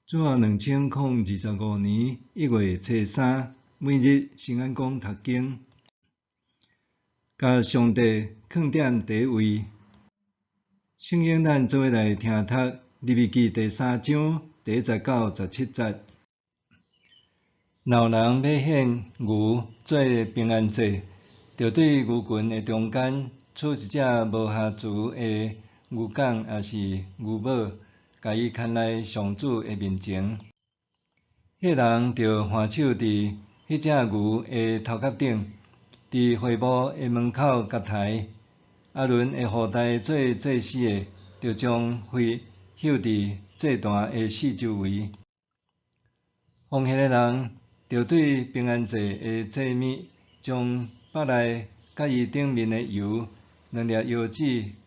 主後2025年1月初三，每日新安講讀經，共上帝囥踮第一位。聖經咱做伙來聽讀利未記第三章第一節到17節。若有人欲獻牛做平安祭，著對牛群的中間取一隻無瑕疵的牛犅抑是牛母，共伊牽來上主的面前。彼人著還手佇彼隻牛的頭殼頂，佇會幕的門口共刣。亞倫的後代做祭司的，著將血搝佇祭壇的四周圍。奉獻的人著對平安祭的祭物，將腹內佮伊頂面的油，兩粒腰子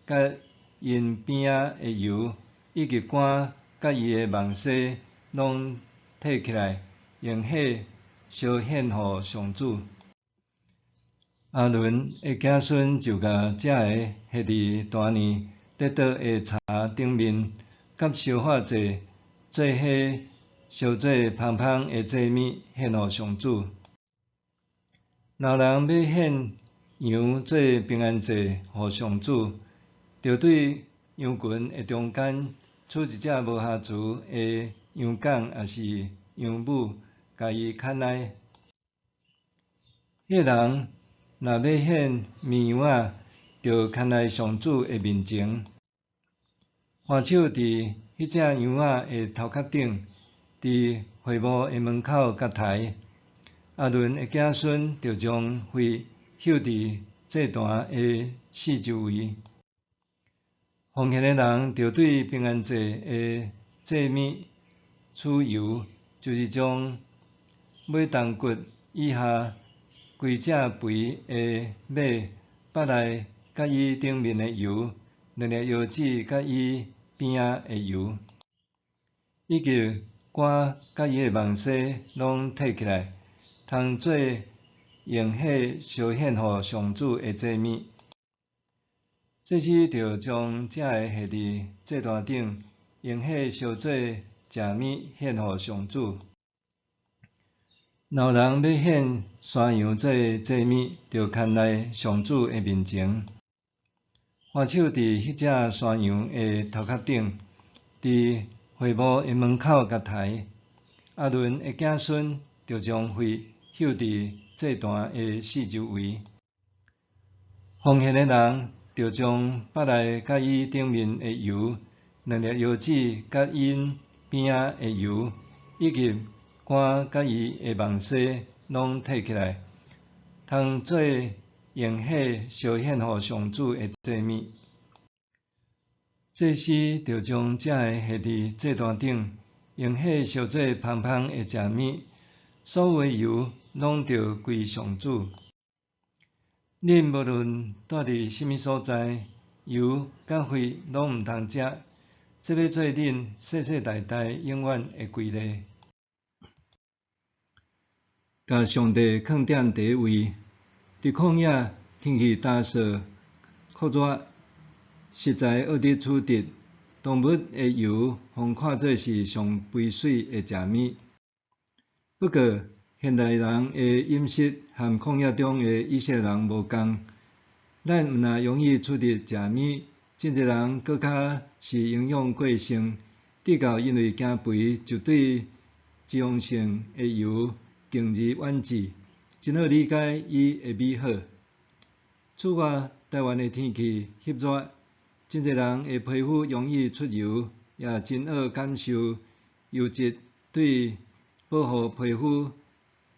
佮𪜶邊仔的油，以及肝佮伊的網紗，攏提起來，用火燒獻予上主。亞倫的子孫就共這个獻佇壇爾得桌的柴頂面，佮燒化祭做伙燒做芳芳的祭物，獻予上主。若有人欲獻羊做平安祭予上主，著對羊群的中間取一隻無瑕疵的羊犅抑是羊母，共伊牽來。彼人若欲獻綿羊仔，著牽來上主的面前，還手佇彼隻羊仔的頭殼頂，佇會幕的門口共刣。亞倫的子孫著將血搝佇祭壇的四周圍。奉獻的人著對平安祭的祭物取油，就是將尾胴骨以下規隻肥的馬腹內佮伊頂面的油，兩粒腰子佮伊邊仔的油，以及肝佮伊的網紗攏提起來，通做用火燒獻予上主的祭物。祭司著將這个獻佇祭壇頂，用火燒做食物獻予上主。若有人欲獻山羊做祭物，著牽來上主的面前，還手佇彼隻山羊的頭殼頂，佇會幕的門口共刣。亞倫的子孫著將血搝佇祭壇的四周圍。奉獻的人著將腹內佮伊頂面的油，兩粒腰子佮𪜶邊仔的油，以及肝佮伊的網紗攏提起來，通做用火燒獻予上主的祭物。祭司著將這个獻佇祭壇頂，用火燒做芳芳的食物，所有的油攏著歸上主。恁無論蹛佇啥物所在，油佮血攏毋通食，這欲做恁世世代代永遠的規例。共上帝囥踮第一位。佇曠野，天氣乾燥酷熱，食材惡得取得，動物的油予看做是上肥媠的食物。不過，現代人的飲食和曠野中的以色列人無仝，咱毋但容易取得食物，真濟人閣較是營養過剩，直到因為驚肥，就對脂肪性的油敬而遠之，真好理解伊的美好。此外，台灣的天氣翕熱，真濟人的皮膚容易出油，也真愛感受油脂對保護皮膚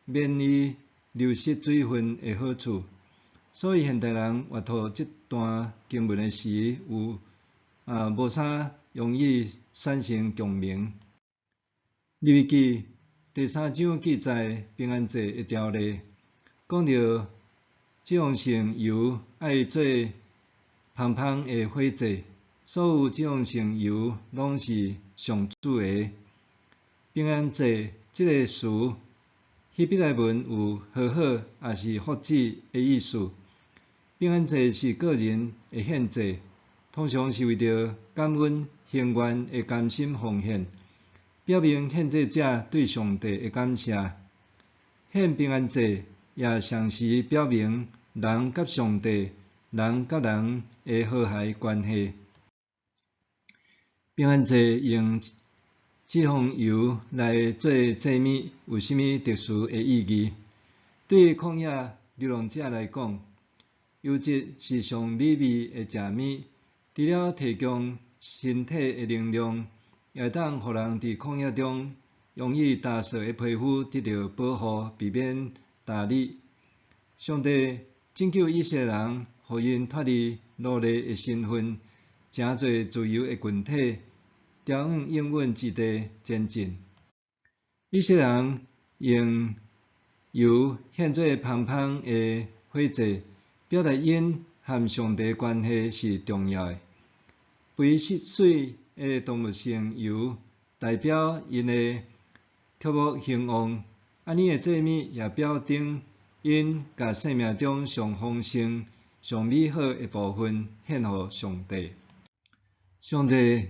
免於流失水分的好處。所以現代人閱讀這段經文的時，有無啥容易產生共鳴。利未記第三章記載平安祭的條例，講到脂肪性油愛做芳芳的火祭，所有脂肪性油攏是上主的。平安祭這個詞，希伯來文有和好抑是福祉的意思。平安祭是個人的獻祭，通常是為著感恩行願的甘心奉獻。表明獻祭者對上帝的感謝。獻平安祭也同時表明人佮上帝、人佮人的和諧關係。平安祭用脂肪油來做祭物，有啥物特殊的意義？對曠野流浪者來講，油脂是上美味的食物，除了提供身體的能量，也會當予人佇曠野中容易焦燥的皮膚得著保護，避免焦膩。上帝拯救以色列人，予𪜶脫離奴隸的身份，成做自由的群體，朝向應允之地前進。以色列人用油獻做芳芳的火祭，表達𪜶和上帝關係是重要的。肥媠的動物性油代表𪜶的畜牧興旺，按呢的祭物也表徵𪜶共生命中上豐盛、上美好的部分獻予上帝。上帝予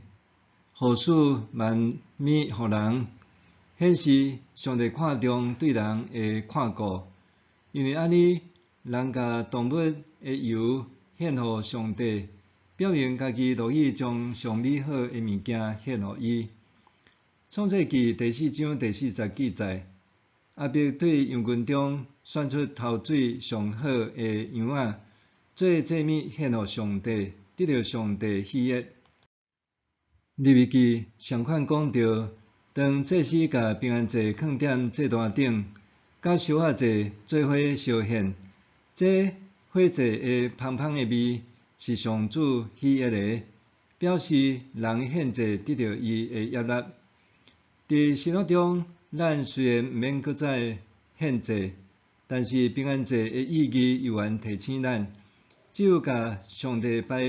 賜萬物予人，顯示上帝看重對人的看顧。因為按呢，人共動物的油獻予上帝，表明家己樂意將上美好的物件獻予伊。創世記第四章第四節記載，亞伯對羊群中選出頭水上好的羊仔，做祭物獻予上帝，得著上帝喜悅。利未記相款講著，當祭司共平安祭囥佇祭壇頂，佮燒肉祭做伙相獻，這火祭的芳芳的味是上主喜悅的，表示人的獻祭得著伊的悅納。佇新約中，咱雖然毋免閣再獻祭，但是平安祭的意義猶原提醒咱，只有共上帝擺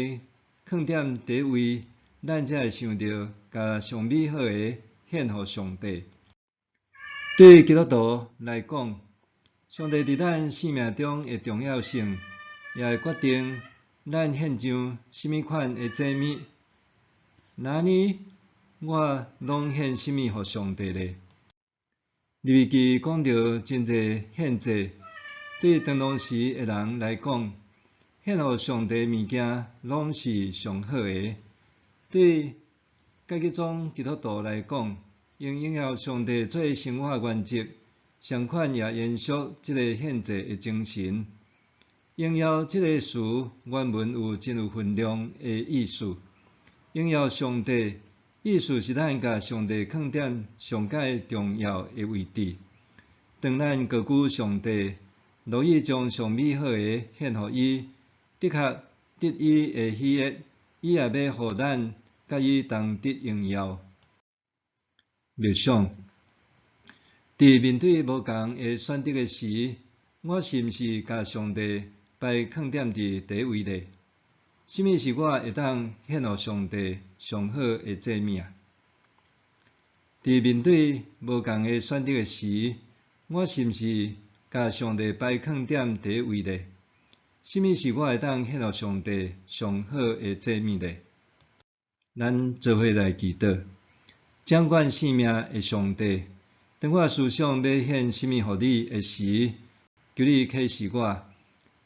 囥佇第一位，咱才會想著共上美好的獻予上帝。對基督徒來講，上帝佇咱生命中的重要性，也會決定咱獻上啥物款的祭物。若按呢，我攏獻啥物予上帝呢？利未記講著真濟獻祭，對當當時的人來講，獻予上帝物件攏是上好的。對改革宗基督徒來講，用榮耀上帝做生活原則，相款也延續這個獻祭的精神。榮耀這個詞原文有真有分量的意思。榮耀上帝，意思是咱共上帝囥佇上蓋重要的位置。當咱高舉上帝，樂意將上美好的獻予伊，的確得伊的喜悅，伊也欲予咱佮伊同得榮耀。默想，佇面對無仝的選擇的時，我是毋是共上帝擺囥佇第一位呢？啥物是我會當獻予上帝上好的祭物啊？佇面對無仝的選擇的時，我是毋是共上帝擺囥佇第一位呢？啥物是我會當獻予上帝上好的祭物呢？咱做伙來祈禱，掌管生命的上帝，當我思想欲獻啥物予你的時，求你啟示我，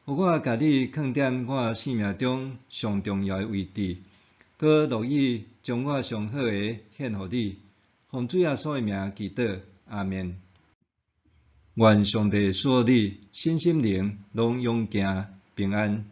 予我共你囥佇我生命中上重要的位置，閣樂意將我上好的獻予你。奉主耶穌的名祈禱，阿們。願上帝賜予你身心靈攏勇健平安。